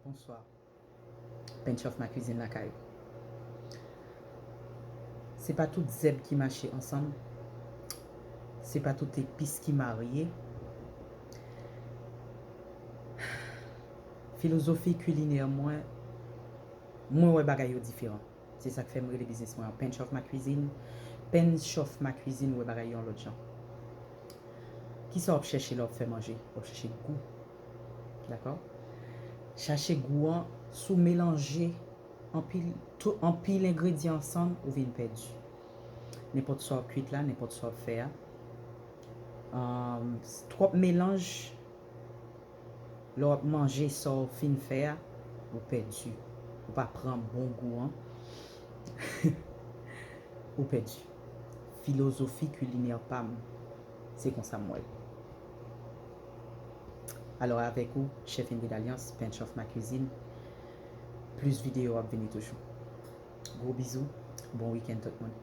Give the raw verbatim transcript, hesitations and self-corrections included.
Bonswa. Pen Chèf Ma Kwizin lakay ou. Se pa tout zèb ki mache ansanm. Se pa tout epis ki marye. Filozofi kilinè mwen, mwen wè bagay yo diferan. Se sa k fè m rele biznis mwen an Pen Chèf Ma Kwizin. Pen Chèf Ma Kwizin wè bagay yo yon lòt jan. Kisa w ap chèche lè w ap fè manje? W ap chèche gou. Dakò? Chache gou an, si w melanje anpil, tout, anpil engredyan ansanm, ou vin pèdi. Nenpòt sa w ap kwit la, nenpòt sa w ap fè a. Ahn, twòp melanj, lè w ap manje sa w fin fè a, ou pèdi. Ou pa pran bon gou an. Ou pèdi. Filozofi kilinè pa m, se konsa m wè l. Alò, avèk ou, Chèf Ingrid Alliance, Pen Chèf Ma Kwizin. Plis videyo ap vini toujou. Gwo bizou, bon wikenn tout moun.